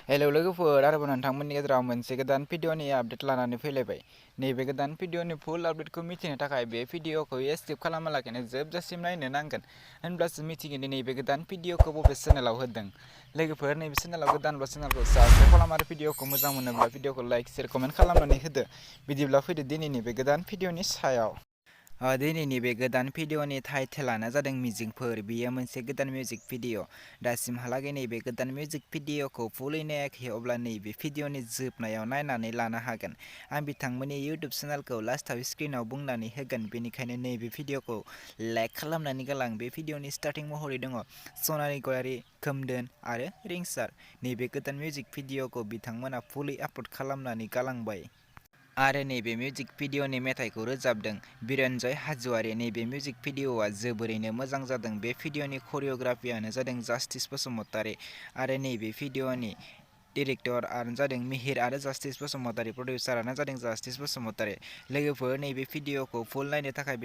Hello लोगोफोर आरोबाव नोंथांमोननि गेजेराव मोनसे गोदान भिडिअनि आपडेट लानानै फैलायबाय। नैबे गोदान भिडिअनि फुल आपडेटखौ मिथिनो थाखाय बे भिडिअखौ स्किप खालामालाखैनो जोबजासिम नायनो नांगोन। होनब्लासो मिथिगोन दि नैबे गोदान भिडिअखौ बबे चेनेलाव होदों। लोगोफोर नैबे चेनेलाव गोदानबा चेनेलखौ साबस्क्राइब खालाम आरो भिडिअखौ मोजां मोनोब्ला भिडिअखौ लाइक शेयार कमेन्ट खालामनानै होदो। बिदिब्ला फैदो दिनैनि बे गोदान भिडिअनि सायाव। दिनैनि बे गोदान भिडिअनि टाइटेलानो जादों मिजिंफोर। बेयो मोनसे गोदान मिउजिक भिडिअ। दासिमहालागै नैबे गोदान मिउजिक भिडिअखौ फुलै नायाखै, अब्ला नैबे भिडिअनि जोबनायाव नायनानै लानो हागोन। आं बिथांमोननि इउटुब चेनेलखौ लास्टआव स्क्रिनाव बुंनानै होगोन, बेनिखायनो नैबे भिडिअखौ लाइक खालामनानै गालां। बे भिडिअनि स्टार्टिं महरै दङ सनालि गयारि, खोमदोन आरो रिंसार। नैबे गोदान मिउजिक भिडिअखौ बिथांमोना फुलै आपल'ड खालामनानै गालांबाय। आरो नैबे मिउजिक भिडिअनि मेथाइखौ रोजाबदों बिरन्जय हाज'वारि। नैबे मिउजिक भिडिअआ जोबोरैनो मोजां जादों। बे भिडिअनि करिय'ग्राफियानो जादों जास्टिस बसुमतारी आरो नैबे भिडिअनि डिरेक्टरआनो जादों मिहिर आरो जास्टिस बसुमतारी। प्रडिउसारानो जादों जास्टिस बसुमतारी। लोगोफोर नैबे भिडिअखौ फुल नायनो थाखाय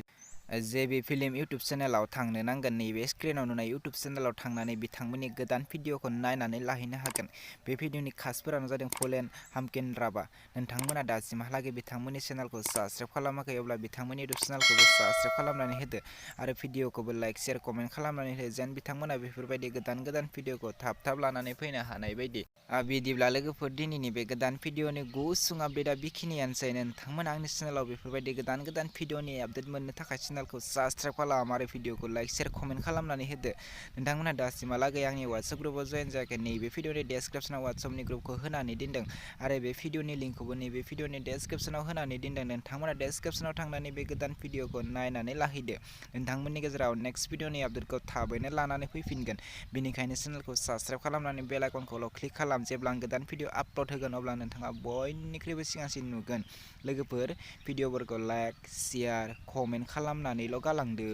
जेबि फिल्म इउटुब चेनेलाव थांनो नांगोन। नैबे स्क्रिनाव नुनाय इउटुब चेनेलाव थांनानै बिथांमोननि गोदान भिडिअखौ नायनानै लाहैनो हागोन। बे भिडिअनि कास्टफोरानो जादों फुलेन हामकिन राभा। नोंथांमोना दासिमहालागै बिथांमोननि चेनेलखौ साबस्क्राइब खालामाखै, अब्ला बिथांमोननि इउटुब चेनेलखौबो साबस्क्राइब खालामनानै होदो आरो भिडिअखौबो लाइक शेयार कमेन्ट खालामनानै हो, जेन बिथांमोना बेफोरबायदि गोदान भिडिअखौ थाब लानानै फैनो हानाय बायदि। बिदिब्ला लोगोफोर दिनैनि बे गोदान भिडिअनि गुसुं आपडेटआ बेखिनियानोसै। नोंथांमोना आंनि चेनेलाव बेफोरबायदि गोदान भिडिअनि आपडेट मोननो थाखाय चेनेलखौ साबस्क्राइब खालाम आरो भिडिअखौ लाइक शेयार कमेन्ट खालामनानै होदो। नोंथांमोना दासिमहालागै आंनि वाट्सएप ग्रुपआव जयेन जायाखै, नैबे भिडिअनि डेसक्रिपसनाव वाट्सएपनि ग्रुपखौ होनानै दोनदों आरो बे भिडिअनि लिंकखौबो नैबे भिडिअनि डेसक्रिपसनाव होनानै दोनदों। नोंथांमोना डेसक्रिपसनाव थांनानै बे गोदान भिडिअखौ नायनानै लाहैदो। नोंथांमोननि गेजेराव नेक्स्ट भिडिअनि आपडेटखौ थाबैनो लानानै फैफिनगोन। बेनिखायनो चेनेलखौ साबस्क्राइब खालामनानै बेल आइकनखौल' क्लिक खालाम। जेब्ला आं गोदान भिडिअ आपल'ड होगोन अब्ला नोंथाङा बयनिख्रुइबो सिगांसिन नुगोन। लोगोफोर भिडिअफोरखौ लाइक शेयार कमेन्ट खालामनानैल' गालांदो।